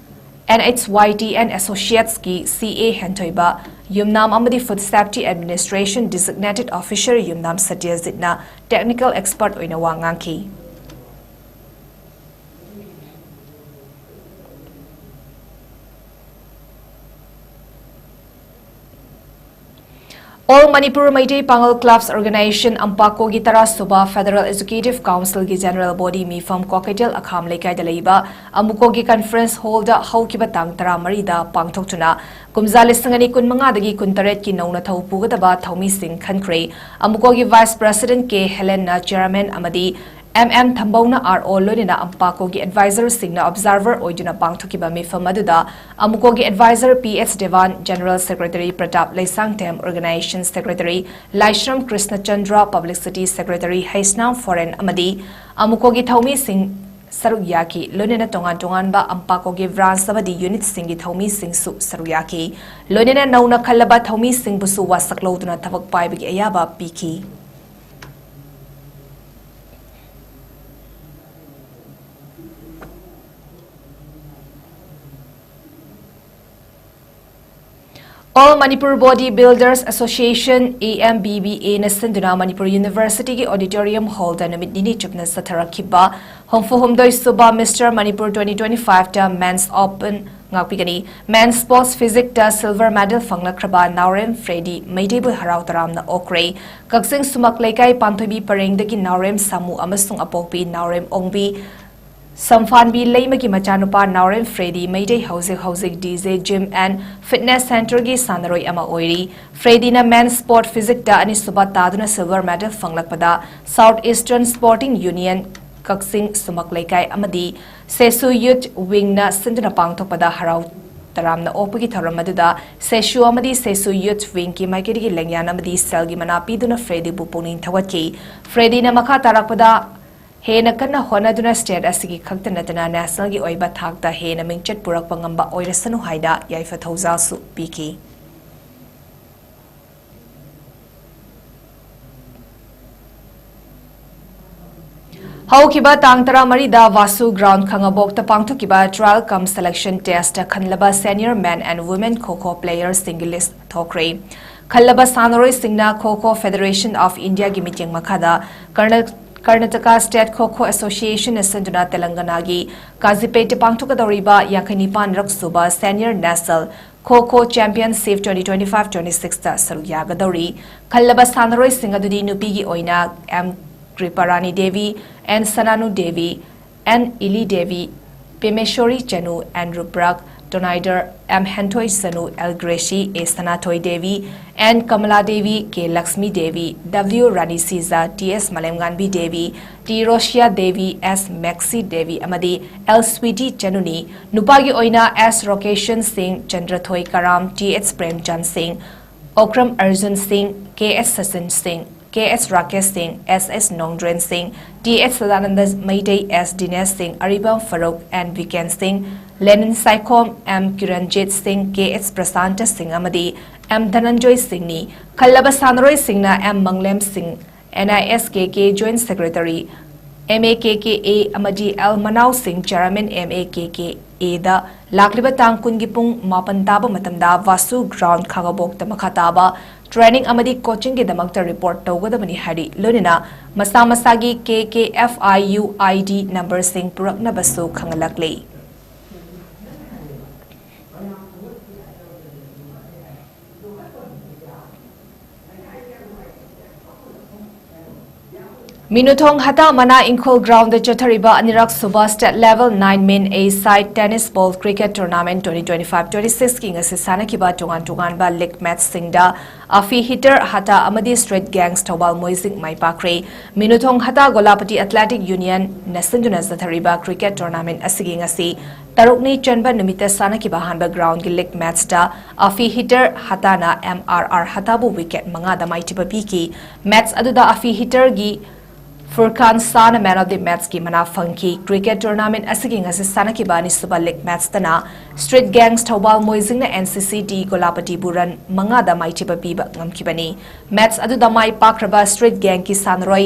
N H Y T and Associatesꯀꯤ C A ꯍꯦꯟꯊꯣꯏꯕ ꯌꯨꯝꯅꯥꯝ ꯑꯃꯗꯤ Food Safety Administration Designated Officer ꯌꯨꯝꯅꯥꯝ ꯁꯇ꯭ꯌꯖꯤꯠꯅ technical expert ꯑꯣꯏꯅ ꯋꯥ ꯉꯥꯡꯈꯤ꯫ All Manipur Meitei Pangal Clubs Organization, ꯑꯝꯄꯥꯀꯣꯒꯤ ꯇꯔꯥꯁꯨꯕ Federal Executive Councilꯒꯤ General Body ꯃꯤꯐꯝ ꯀ꯭ꯋꯥꯀꯩꯊꯦꯜ ꯑꯈꯥꯝ ꯂꯩꯀꯥꯏꯗ ꯂꯩꯕ ꯑꯃꯨꯀꯣꯒꯤ Conference Hallꯗ ꯍꯧꯈꯤꯕ ꯇꯥꯡ ꯇꯔꯥꯃꯔꯤꯗ ꯄꯥꯡꯊꯣꯛꯇꯨꯅ ꯀꯨꯝꯖꯥ ꯂꯤꯁꯤꯡ ꯑꯅꯤ ꯀꯨꯟꯃꯉꯥꯗꯒꯤ ꯀꯨꯟꯇꯔꯦꯠꯀꯤ ꯅꯧꯅ ꯊꯧ ꯄꯨꯒꯗꯕ ꯊꯧꯃꯤꯁꯤꯡ ꯈꯟꯈ꯭ꯔꯦ꯫ ꯑꯃꯨꯀꯣꯒꯤ Vice President K Helenꯅ Chairman ꯑꯃꯗꯤ M M ꯊꯝꯕꯧꯅ R O ꯂꯣꯏꯅꯅ ꯑꯝꯄꯥꯀꯣꯒꯤ Advisorꯁꯤꯡꯅ Observer ꯑꯣꯏꯗꯨꯅ ꯄꯥꯡꯊꯣꯛꯈꯤꯕ ꯃꯤꯐꯝ ꯑꯗꯨꯗ ꯑꯃꯨꯀꯣꯒꯤ Advisor P H Devan, General Secretary Pratap Leishangthem, Organization Secretary ꯂꯥꯏꯁ꯭ꯔꯝ ꯀ꯭ꯔꯤꯁꯅꯆꯟꯗ꯭ꯔ, Publicity Secretary ꯍꯩꯁꯅꯥꯝ ꯐꯣꯔꯦꯟ ꯑꯃꯗꯤ ꯑꯃꯨꯀꯣꯒꯤ ꯊꯧꯃꯤꯁꯤꯡ ꯁꯔꯨꯛ ꯌꯥꯈꯤ꯫ ꯂꯣꯏꯅꯅ ꯇꯣꯉꯥꯟ ꯇꯣꯉꯥꯟꯕ ꯑꯝꯄꯥꯀꯣꯒꯤ branch ꯑꯃꯗꯤ unitꯁꯤꯡꯒꯤ ꯊꯧꯃꯤꯁꯤꯡꯁꯨ ꯁꯔꯨꯛ ꯌꯥꯈꯤ꯫ ꯂꯣꯏꯅꯅ ꯅꯧꯅ ꯈꯜꯂꯕ ꯊꯧꯃꯤꯁꯤꯡꯕꯨꯁꯨ ꯋꯥꯁꯛ ꯂꯧꯗꯨꯅ ꯊꯕꯛ ꯄꯥꯏꯕꯒꯤ ꯑꯌꯥꯕ ꯄꯤꯈꯤ꯫ All Manipur Body Builders Association, A M B B Aꯅ ꯁꯤꯟꯗꯨꯅ ꯃꯅꯤꯄꯨꯔ Universityꯒꯤ Auditorium Hallꯗ ꯅꯨꯃꯤꯠ ꯅꯤꯅꯤ ꯆꯨꯞꯅ ꯆꯠꯊꯔꯛꯈꯤꯕ ꯍꯨꯝꯐꯨ ꯍꯨꯝꯗꯣꯏ ꯁꯨꯕ Mister Manipur twenty twenty-fiveꯇ Men's Open ꯉꯥꯛꯄꯤꯒꯅꯤ꯫ Men's Sports Physicꯇ Silver Medal ꯐꯪꯂꯛꯈ꯭ꯔꯕ ꯅꯥꯎꯔꯦꯝ ꯐ꯭ꯔꯦꯗꯤ ꯃꯩꯇꯩꯕꯨ ꯍꯔꯥꯎ ꯇꯔꯥꯝꯅ ꯑꯣꯛꯈ꯭ꯔꯦ꯫ ꯀꯛꯆꯤꯡ ꯁꯨꯃꯛ ꯂꯩꯀꯥꯏ ꯄꯥꯟꯊꯣꯏꯕꯤ ꯄꯔꯦꯡꯗꯒꯤ ꯅꯥꯎꯔꯦꯝ ꯁꯥꯃꯨ ꯑꯃꯁꯨꯡ ꯑꯄꯣꯛꯄꯤ ꯅꯥꯎꯔꯦꯝ ꯑꯣꯡꯕꯤ ꯁꯝꯐꯥꯟꯕꯤ ꯂꯩꯃꯒꯤ ꯃꯆꯥꯅꯨꯄꯥ ꯅꯥꯎꯔꯦꯝ ꯐ꯭ꯔꯦꯗꯤ ꯃꯩꯇꯩ ꯍꯧꯖꯤꯛ ꯍꯧꯖꯤꯛ D J Gym and Fitness Centreꯒꯤ ꯁꯥꯟꯅꯔꯣꯏ ꯑꯃ ꯑꯣꯏꯔꯤ꯫ ꯐ꯭ꯔꯦꯗꯤꯅ Men's Sport Physicꯇ ꯑꯅꯤꯁꯨꯕ ꯇꯥꯗꯨꯅ Silver Medal ꯐꯪꯂꯛꯄꯗ South Eastern Sporting Union ꯀꯛꯆꯤꯡ ꯁꯨꯃꯛ ꯂꯩꯀꯥꯏ ꯑꯃꯗꯤ ꯁꯦꯁꯨ Youth Wingꯅ ꯁꯤꯟꯗꯨꯅ ꯄꯥꯡꯊꯣꯛꯄꯗ ꯍꯔꯥꯎ ꯇꯔꯥꯝꯅ ꯑꯣꯛꯄꯒꯤ ꯊꯧꯔꯝ ꯑꯗꯨꯗ ꯁꯦꯁꯨ ꯑꯃꯗꯤ ꯁꯦꯁꯨ Youth Wingꯀꯤ ꯃꯥꯏꯀꯩꯗꯒꯤ ꯂꯦꯡꯌꯥꯟ ꯑꯃꯗꯤ ꯁꯦꯜꯒꯤ ꯃꯅꯥ ꯄꯤꯗꯨꯅ ꯐ꯭ꯔꯦꯗꯤꯕꯨ ꯄꯨꯛꯅꯤꯡ ꯊꯧꯒꯠꯈꯤ꯫ ꯐ꯭ꯔꯦꯗꯤꯅ ꯃꯈꯥ ꯇꯥꯔꯛꯄꯗ ꯍꯦꯟꯅ ꯀꯟꯅ ꯍꯣꯠꯅꯗꯨꯅ state ꯑꯁꯤꯒꯤ ꯈꯛꯇ ꯅꯠꯇꯅ nationalꯒꯤ ꯑꯣꯏꯕ ꯊꯥꯛꯇ ꯍꯦꯟꯅ ꯃꯤꯡꯆꯠ ꯄꯨꯔꯛꯄ ꯉꯝꯕ ꯑꯣꯏꯔꯁꯅꯨ ꯍꯥꯏꯅ ꯌꯥꯏꯐ ꯊꯧꯖꯥꯜꯁꯨ ꯄꯤꯈꯤ꯫ ꯍꯧꯈꯤꯕ ꯇꯥꯡ ꯇꯔꯥꯃꯔꯤꯗ ꯚꯥꯁꯨ ground ꯈꯥꯉꯕꯣꯛꯇ ꯄꯥꯡꯊꯣꯛꯈꯤꯕ trial cum selection test ꯈꯜꯂꯕ senior men and women ꯈꯣ ꯈꯣ playerꯁꯤꯡꯒꯤ list ꯊꯣꯛꯈ꯭ꯔꯦ꯫ ꯈꯜꯂꯕ ꯁꯥꯟꯅꯔꯣꯏꯁꯤꯡꯅ Kho Kho Federation of Indiaꯒꯤ ꯃꯤꯠꯌꯦꯡ ꯃꯈꯥꯗ ꯀꯔꯅ-, Karnataka State Kho Kho Associationꯅ ꯁꯤꯟꯗꯨꯅ ꯇꯦꯂꯪꯒꯅꯥꯒꯤ ꯀꯥꯖꯤꯄꯦꯠꯇ ꯄꯥꯡꯊꯣꯛꯀꯗꯧꯔꯤꯕ ꯌꯥꯡꯈꯩ ꯅꯤꯄꯥꯟ ꯔꯛ ꯁꯨꯕ Senior National Kho Kho Championship twenty twenty-five twenty-sixꯇ ꯁꯔꯨꯛ ꯌꯥꯒꯗꯧꯔꯤ꯫ ꯈꯜꯂꯕ ꯁꯥꯟꯅꯔꯣꯏꯁꯤꯡ ꯑꯗꯨꯗꯤ ꯅꯨꯄꯤꯒꯤ ꯑꯣꯏꯅ M Kriparani Devi, N Sananu Devi, N Ili Devi, Pemeshori Chanu, N ꯔꯨꯄ꯭ꯔꯛ, ꯇꯣꯅꯥꯏꯗꯔ M Hemthoi Chanu, L Gracy, A Sanathoi Devi, N Kamala Devi, K Lakshmi Devi, W Rani Sija, T S Malemnganbi Devi, T Roshiya Devi, S Mexi Devi ꯑꯃꯗꯤ L ꯁ꯭ꯋꯤꯇꯤ ꯆꯅꯨꯅꯤ꯫ ꯅꯨꯄꯥꯒꯤ ꯑꯣꯏꯅ S ꯔꯣꯀꯦꯁꯟ ꯁꯤꯡ, ꯆꯟꯗ꯭ꯔꯊꯣꯏ ꯀꯔꯥꯝ, T H ꯄ꯭ꯔꯦꯝꯆꯟ ꯁꯤꯡ, ꯑꯣꯀ꯭ꯔꯝ ꯑꯔꯖꯨꯟ ꯁꯤꯡ, K S ꯁꯆꯤꯟ ꯁꯤꯡ, K S ꯔꯥꯀꯦꯁ ꯁꯤꯡ, S S ꯅꯣꯡꯗ꯭ꯔꯦꯟ ꯁꯤꯡ, T H Sadananda Meitei, S ꯗꯤꯅꯦꯁ ꯁꯤꯡ, ꯑꯔꯤꯕꯝ ꯐꯔꯨꯛ, N ꯕꯤꯀꯦꯟ ꯁꯤꯡ, ꯂꯦꯅꯤꯟ ꯁꯥꯏꯈꯣꯝ, M ꯀꯤꯔꯟꯖꯤꯠ ꯁꯤꯡ, K H ꯄ꯭ꯔꯁꯥꯟꯇ ꯁꯤꯡ ꯑꯃꯗꯤ M ꯙꯅꯟꯖꯣꯏ ꯁꯤꯡꯅꯤ꯫ ꯈꯜꯂꯕ ꯁꯥꯟꯅꯔꯣꯏꯁꯤꯡꯅ M ꯃꯪꯂꯦꯝ ꯁꯤꯡ, N I S K K Joint Secretary, M A K K A ꯑꯃꯗꯤ L ꯃꯅꯥꯎ ꯁꯤꯡ, Chairman M A K K Aꯗ ꯂꯥꯛꯂꯤꯕ ꯇꯥꯡ ꯀꯨꯟꯒꯤ ꯄꯨꯡ ꯃꯥꯄꯟ ꯇꯥꯕ ꯃꯇꯝꯗ ꯚꯥꯁꯨ ground ꯈꯥꯉꯕꯣꯛꯇ ꯃꯈꯥ ꯇꯥꯕ training ꯑꯃꯗꯤ coachingꯒꯤꯗꯃꯛꯇ report ꯇꯧꯒꯗꯕꯅꯤ ꯍꯥꯏꯔꯤ꯫ ꯂꯣꯏꯅꯅ ꯃꯁꯥ ꯃꯁꯥꯒꯤ K K F I U I D numberꯁꯤꯡ ꯄꯨꯔꯛꯅꯕꯁꯨ ꯈꯪꯍꯜꯂꯛꯂꯤ꯫ ꯃꯤꯅꯨꯊꯣꯡ ꯍꯇꯥ ꯃꯅꯥ ꯏꯪꯈꯣꯜ groundꯗ ꯆꯠꯊꯔꯤꯕ ꯑꯅꯤꯔꯛ ꯁꯨꯕ state level nine men A side tennis ball cricket tournament twenty twenty-five twenty-sixꯀꯤ ꯉꯁꯤ ꯁꯥꯟꯅꯈꯤꯕ ꯇꯣꯉꯥꯟ ꯇꯣꯉꯥꯟꯕ league matchꯁꯤꯡꯗ ꯑꯐꯤ ꯍꯤꯇꯔ ꯍꯇꯥ ꯑꯃꯗꯤ Street Gangs ꯊꯧꯕꯥꯜ ꯃꯣꯏꯖꯤꯡ ꯃꯥꯏ ꯄꯥꯛꯈ꯭ꯔꯦ꯫ ꯃꯤꯅꯨꯊꯣꯡ ꯍꯇꯥ ꯒꯣꯂꯥꯄꯇꯤ Athletic Unionꯅ ꯁꯤꯟꯗꯨꯅ ꯆꯠꯊꯔꯤꯕ cricket tournament ꯑꯁꯤꯒꯤ ꯉꯁꯤ ꯇꯔꯨꯛꯅꯤ ꯆꯟꯕ ꯅꯨꯃꯤꯠꯇ ꯁꯥꯟꯅꯈꯤꯕ ꯑꯍꯥꯟꯕ groundꯒꯤ league matchꯇ ꯑꯐꯤ ꯍꯤꯇꯔ ꯍꯇꯥꯅ M R R ꯍꯇꯥꯕꯨ wicket ꯃꯉꯥꯗ ꯃꯥꯏꯊꯤꯕ ꯄꯤꯈꯤ꯫ Match ꯑꯗꯨꯗ ꯑꯐꯤ ꯍꯤꯇꯔꯒꯤ ꯐꯨꯔꯀꯥꯟ ꯁꯥꯅ Man of the Matchꯀꯤ ꯃꯅꯥ ꯐꯪꯈꯤ꯫ Cricket tournament ꯑꯁꯤꯒꯤ ꯉꯁꯤ ꯁꯥꯟꯅꯈꯤꯕ ꯑꯅꯤꯁꯨꯕ league matchꯇꯅ Street Gangs Thoubal ꯃꯣꯏꯖꯤꯡꯅ NCC T ꯒꯣꯂꯥꯄꯇꯤꯕꯨ run ꯃꯉꯥꯗ ꯃꯥꯏꯊꯤꯕ ꯄꯤꯕ ꯉꯝꯈꯤꯕꯅꯤ꯫ Match ꯑꯗꯨꯗ ꯃꯥꯏ ꯄꯥꯛꯈ꯭ꯔꯕ Street Gangꯀꯤ ꯁꯥꯟꯅꯔꯣꯏ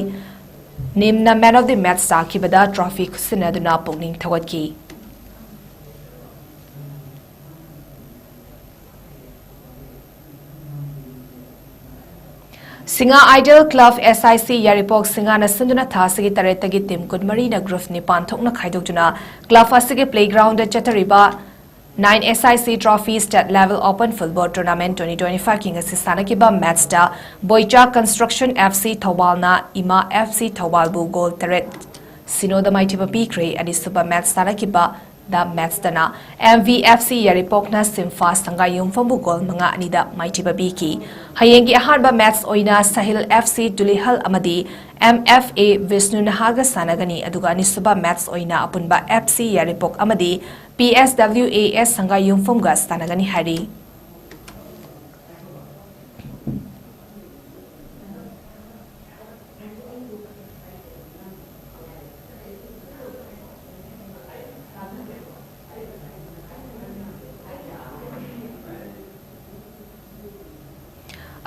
ꯅꯤꯝꯅ Man of the Match ꯇꯥꯈꯤꯕꯗ trophy ꯈꯨꯠꯁꯤꯟꯅꯗꯨꯅ ꯄꯨꯛꯅꯤꯡ ꯊꯧꯒꯠꯈꯤ꯫ ꯁꯤꯡꯉꯥ Idol Club SIC ꯌꯥꯏꯔꯤꯄꯣꯛ ꯁꯤꯡꯉꯥꯅ ꯁꯤꯟꯗꯨꯅ ꯊꯥ ꯑꯁꯤꯒꯤ ꯇꯔꯦꯠꯇꯒꯤ team ꯀꯨꯟꯃꯔꯤꯅ group ꯅꯤꯄꯥꯟ ꯊꯣꯛꯅ ꯈꯥꯏꯗꯣꯛꯇꯨꯅ club ꯑꯁꯤꯒꯤ playgroundꯗ ꯆꯠꯊꯔꯤꯕ nine SIC Trophy State Level Open Football Tournament twenty twenty fiveꯀꯤ ꯉꯁꯤ ꯁꯥꯟꯅꯈꯤꯕ matchꯇ ꯕꯣꯏꯆꯥ Construction FC ꯊꯧꯕꯥꯜꯅ ꯏꯃꯥ FC ꯊꯧꯕꯥꯜꯕꯨ goal ꯇꯔꯦꯠ ꯁꯤꯅꯣꯗ ꯃꯥꯏꯊꯤꯕ ꯄꯤꯈ꯭ꯔꯦ꯫ ꯑꯅꯤꯁꯨꯕ match ꯁꯥꯟꯅꯈꯤꯕ ꯗ matchꯇꯅ MVFC ꯌꯥꯏꯔꯤꯄꯣꯛꯅ ꯁꯤꯝꯐꯥ ꯁꯪꯒꯥꯏꯌꯨꯝꯐꯝꯕꯨ goal ꯃꯉꯥ ꯑꯅꯤꯗ ꯃꯥꯏꯊꯤꯕ ꯄꯤꯈꯤ꯫ ꯍꯌꯦꯡꯒꯤ ꯑꯍꯥꯟꯕ match ꯑꯣꯏꯅ ꯁꯍꯤꯜ FC ꯇꯨꯂꯤꯍꯜ ꯑꯃꯗꯤ MFA ꯕꯤꯁꯅꯨ ꯅꯍꯥꯒ ꯁꯥꯟꯅꯒꯅꯤ, ꯑꯗꯨꯒ ꯑꯅꯤꯁꯨꯕ match ꯑꯣꯏꯅ ꯑꯄꯨꯟꯕ FC ꯌꯥꯏꯔꯤꯄꯣꯛ ꯑꯃꯗꯤ PSWAS ꯁꯪꯒꯥꯏꯌꯨꯝꯐꯝꯒ ꯁꯥꯟꯅꯒꯅꯤ ꯍꯥꯏꯔꯤ꯫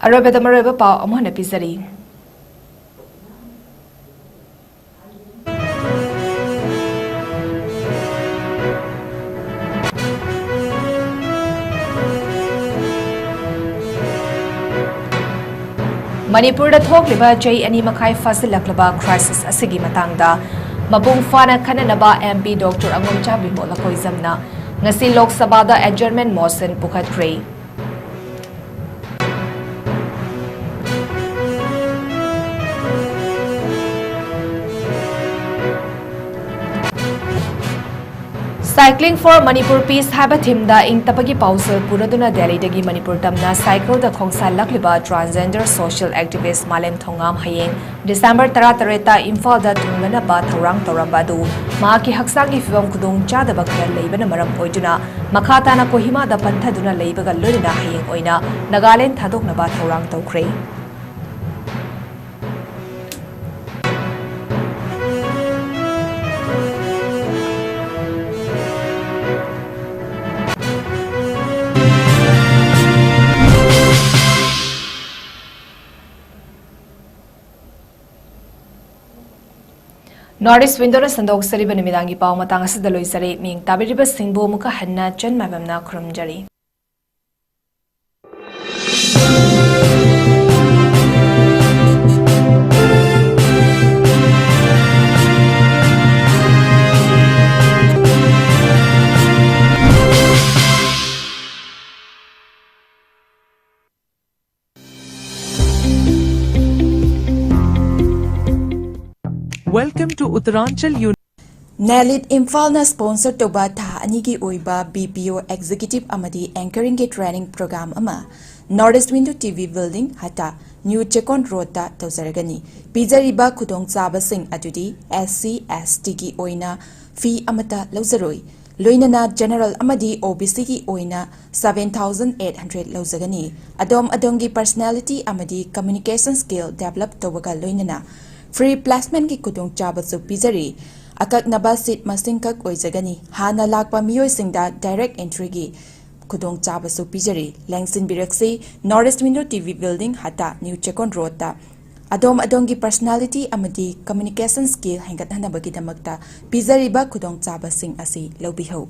ꯑꯔꯣꯏꯕꯗ ꯃꯔꯨꯑꯣꯏꯕ ꯄꯥꯎ ꯑꯃꯨꯛ ꯍꯟꯅ ꯄꯤꯖꯔꯤ꯫ ꯃꯅꯤꯄꯨꯔꯗ ꯊꯣꯛꯂꯤꯕ ꯆꯍꯤ ꯑꯅꯤ ꯃꯈꯥꯏ ꯐꯥꯖꯤꯜꯂꯛꯂꯕ crisis ꯑꯁꯤꯒꯤ ꯃꯇꯥꯡꯗ ꯃꯄꯨꯡ ꯐꯥꯅ ꯈꯟꯅꯅꯕ MP Doctor ꯑꯉꯣꯝꯆꯥ ꯕꯤꯃꯣꯜ ꯂꯀꯣꯏꯖꯝꯅ ꯉꯁꯤ ꯂꯣꯛ ꯁꯚꯥꯗ adjournment motion ꯄꯨꯈꯠꯈ꯭ꯔꯦ꯫ Cycling for Manipur Peace ꯍꯥꯏꯕ themeꯗ ꯏꯪ ꯇꯞꯄꯒꯤ ꯄꯥꯎꯖꯦꯜ ꯄꯨꯔꯗꯨꯅ ꯗꯦꯜꯂꯤꯗꯒꯤ ꯃꯅꯤꯄꯨꯔ ꯇꯝꯅ cycleꯗ ꯈꯣꯡꯁꯥꯜꯂꯛꯂꯤꯕ transgender social activist ꯃꯥꯂꯦꯝ ꯊꯣꯉꯥꯝ ꯍꯌꯦꯡ December ꯇꯔꯥꯇꯔꯦꯠꯇ ꯏꯝꯐꯥꯜꯗ ꯊꯨꯡꯂꯅꯕ ꯊꯧꯔꯥꯡ ꯇꯧꯔꯝꯕ ꯑꯗꯨ ꯃꯍꯥꯛꯀꯤ ꯍꯛꯆꯥꯡꯒꯤ ꯐꯤꯕꯝ ꯈꯨꯗꯣꯡ ꯆꯥꯗꯕ ꯈꯔ ꯂꯩꯕꯅ ꯃꯔꯝ ꯑꯣꯏꯗꯨꯅ ꯃꯈꯥ ꯇꯥꯅ ꯀꯣꯍꯤꯃꯥꯗ ꯄꯟꯊꯗꯨꯅ ꯂꯩꯕꯒ ꯂꯣꯏꯅꯅ ꯍꯌꯦꯡ ꯑꯣꯏꯅ ꯅꯥꯒꯥꯂꯦꯟꯗ ꯊꯥꯗꯣꯛꯅꯕ ꯊꯧꯔꯥꯡ ꯇꯧꯈ꯭ꯔꯦ꯫ North East Window ꯅ ꯁꯟꯗꯣꯛꯆꯔꯤꯕ ꯅꯨꯃꯤꯗꯥꯡꯒꯤ ꯄꯥꯎ ꯃꯇꯥꯡ ꯑꯁꯤꯗ ꯂꯣꯏꯖꯔꯦ꯫ ꯃꯤꯡ ꯇꯥꯕꯤꯔꯤꯕꯁꯤꯡꯕꯨ ꯑꯃꯨꯛꯀ ꯍꯟꯅ ꯆꯟ ꯃꯥꯏꯕꯝꯅ ꯈꯨꯔꯨꯝꯖꯔꯤ꯫ Welcome to Uttaranchal Uni- ꯅꯦꯂꯤꯠ ꯏꯝꯐꯥꯜꯅ sponsor ꯇꯧꯕ ꯊꯥ ꯑꯅꯤꯒꯤ ꯑꯣꯏꯕ B P O executive ꯑꯃꯗꯤ anchoring ꯒꯤ training program ꯑꯃ North East Window T V Building, ꯍꯇꯥ, New ꯆꯦꯀꯣꯟ ꯔꯣꯗꯇ ꯇꯧꯖꯔꯒꯅꯤ꯫ ꯄꯤꯖꯔꯤꯕ ꯈꯨꯗꯣꯡꯆꯥꯕꯁꯤꯡ ꯑꯗꯨꯗꯤ S C, S T ꯒꯤ ꯑꯣꯏꯅ fee ꯑꯃꯠꯇ ꯂꯧꯖꯔꯣꯏ꯫ ꯂꯣꯏꯅꯅ general ꯑꯃꯗꯤ O B C ꯒꯤ ꯑꯣꯏꯅ seven thousand eight hundred ꯂꯧꯖꯒꯅꯤ꯫ ꯑꯗꯣꯝ ꯑꯗꯣꯝꯒꯤ personality ꯑꯃꯗꯤ communication skill develop ꯇꯧꯕꯒ ꯂꯣꯏꯅꯅ free placement ꯀꯤ ꯈꯨꯗꯣꯡꯆꯥꯕꯁꯨ ꯄꯤꯖꯔꯤ꯫ ꯑꯀꯛꯅꯕ seat ꯃꯁꯤꯡꯈꯛ ꯑꯣꯏꯖꯒꯅꯤ꯫ ꯍꯥꯟꯅ ꯂꯥꯛꯄ ꯃꯤꯑꯣꯏꯁꯤꯡꯗ direct entry ꯒꯤ ꯈꯨꯗꯣꯡꯆꯥꯕꯁꯨ ꯄꯤꯖꯔꯤ꯫ ꯂꯦꯡꯁꯤꯟꯕꯤꯔꯛꯁꯤ, North East Window T V Building, ꯍꯇꯥ, New ꯆꯦꯀꯣꯟ ꯔꯣꯗꯇ꯫ ꯑꯗꯣꯝ ꯑꯗꯣꯝꯒꯤ personality ꯑꯃꯗꯤ communication skill ꯍꯦꯟꯒꯠꯍꯟꯅꯕꯒꯤꯗꯃꯛꯇ ꯄꯤꯖꯔꯤꯕ ꯈꯨꯗꯣꯡꯆꯥꯕꯁꯤꯡ ꯑꯁꯤ ꯂꯧꯕꯤꯍꯧ꯫